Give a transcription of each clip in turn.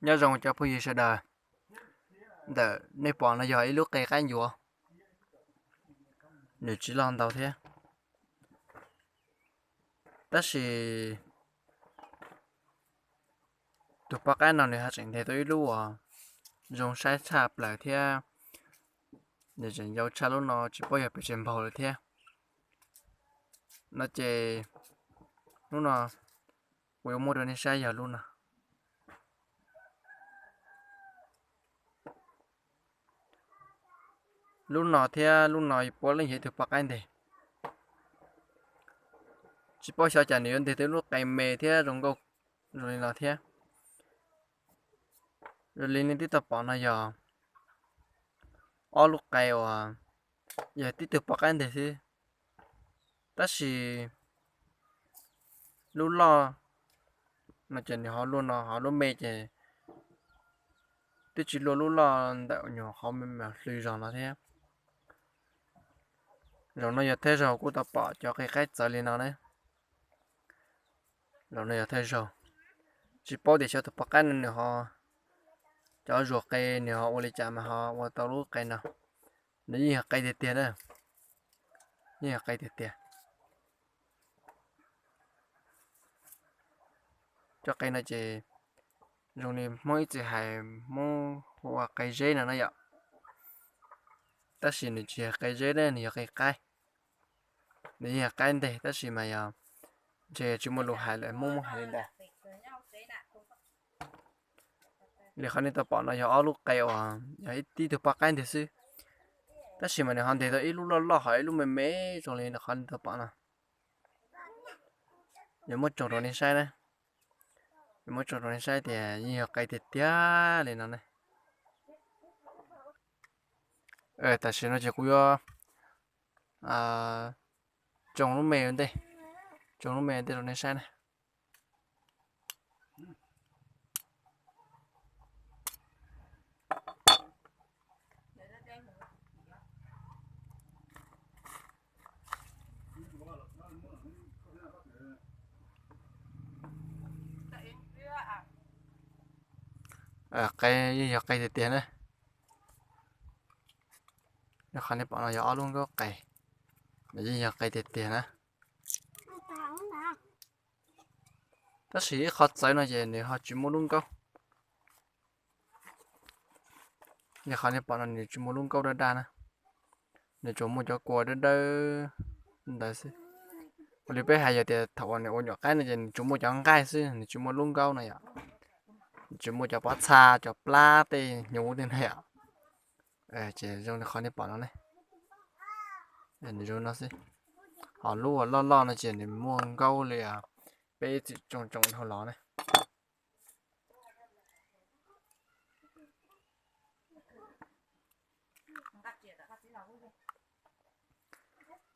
Nyob zoo cov phooj ywg sawv daws, ntawm nej pom no yog ib lub qe qaib ncuav, nws tsis loj ntau thiab, tab sis tus poj qaib no nws ho tseem nteg tau ib lub uas zoo saib tshaj plaws thiab, nws tseem yau tshaj lub no tsis paub yog pes tsawg npaug lawm thiab. No ces lub no kuv yuav muab rau nej saib yog lub no. Lub no thiab lub no puav leej yog ib tug poj qaib nteg. Tsis paub xyov cas nws yuav nteg tau ib lub qe me thiab zoo nkauj zoo li no thiab. Zoo li nej twb tau pom no yog ob lub qe uas yog tib tug poj qaib nteg xwb, tab sis lub loj no ces nws ho luaj no, ho lub me ces twb tsis luaj lub loj ntawm nyuag qhov me me hlwb zog no thiab. Zaum no yog thawj zaug kuj tau pom cov qe qaib txawv li no ne. Zaum no yog thawj zaug, tsis paub tias xyov tus poj qaib no nws ho, cov zuag qe nws ho ua li cas mas ho ua tau lub qe no. Nws yeej yog qe tiag tiag na, yeej yog qe tiag tiag. Cov qe no ces zoo li Hmoob ib txwm hais Hmoob hu ua qe zeb no na yom, tab sis nws tsis yog qe zeb ne, nws yog qe qaib. Nws yeej yog qaib nteg tab sis mas yog ntshe yog tsis muaj lus hais lawm, Hmoob muab hais li ntawd. Li qhov nej tau pom no yog ob lub qe uas yog ib tib tug poj qaib nteg xwb, tab sis mas nws ho nteg tau ib lub loj loj ho ib lub me me zoo li qhov nej tau pom no. Yuav muab tso rau nej saib na, yuav muab tso rau nej saib tias yeej yog qe tiag tiag li no ne. Tam sim no ces kuv yuav tsoo lub me ua ntej, tsoo lub me ua ntej rau nej saib na. Qe yeej yog qe tiag tiag na. Qhov nej pom no yog ob lub nkaub qe, nws yeej yog qe tiag tiag na. Tab sis ib qho txawv no ces nws ho tsis muaj lub nkaub. Li qhov nej pom no nws tsis muaj lub nkaub dawb daj na, nws tsuas muaj cov kua dawb dawb ntawd xwb. Ua li peb hais yog tias thaum uas nws ua nyuam qaib no ces nws tsuas muaj cov nqaij xwb, nws tsis muaj lub nkaub no yom, nws tsis muaj cov pob txha cov plab tej hnyuv tej no yom. Ces zoo li qhov nej pom no ne, nws zoo no xwb. Ho lub uas loj loj no ces nws muaj nkaub li peb txwm tsoo tsoo dhau los ne.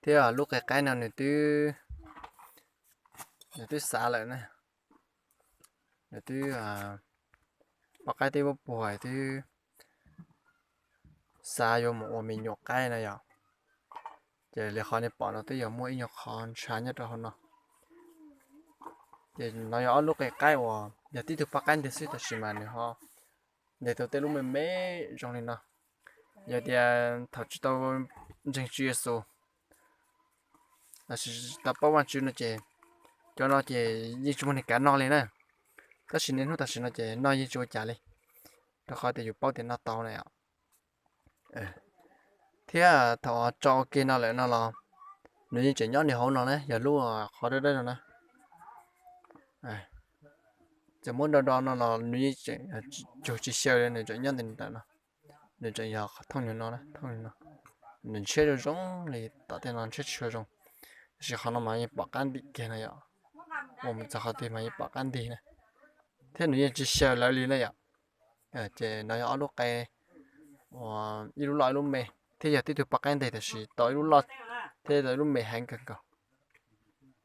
Thiab lub qe qaib no nws twb, nws twb xav lawm na, nws twb, poj qaib twb muab puag twb xav yuav mus ua me nyuam qaib na yom. Ces li qhov nej pom no twb yog muaj ib nyuag qhov ntshav nyob rau hauv no. Ces no yog ob lub qe qaib uas yog tib tug poj qaib nteg xwb tab sis mas nws ho nteg tau tej lub me me zoo li no. Yog tias thaum tsis tau ntseeg Tswv Yexus, tsis tau paub Vajtswv no ces cov no ces yeej tsis muaj neeg kav noj li na. Tab sis niaj hnub tam sim no ces noj yeej tsis ua cas li, rau qhov tias yus paub tias noj tau na yom. Thiab thaum tso ua ke no lawm no los nws yeej tseem nyob nws hauv no na, yog lub qhov dawb dawb no na. Txawm muab do do no los nws yeej tseem tsug tsis xyaw li, nws tseem nyob ntawm no. Nws tseem yog thooj nyuag no, thooj nyuag no, nws ntshiab zoo zoo li tom tej no ntshiab tsis tshua zoo. Tab sis qhov no mas yeej pom qab ntim kiag no yom, ua mus txog qhov twg mas yeej pom qab ntig na. Thiab nws yeej tsis xyaw lawv li na yom. Ces no yog ob lub qe, ib lub loj ib lub me, thiab yog tib tug poj qaib nteg tab sis tau ib lub loj thiab tau ib lub me heev kawg nkaus.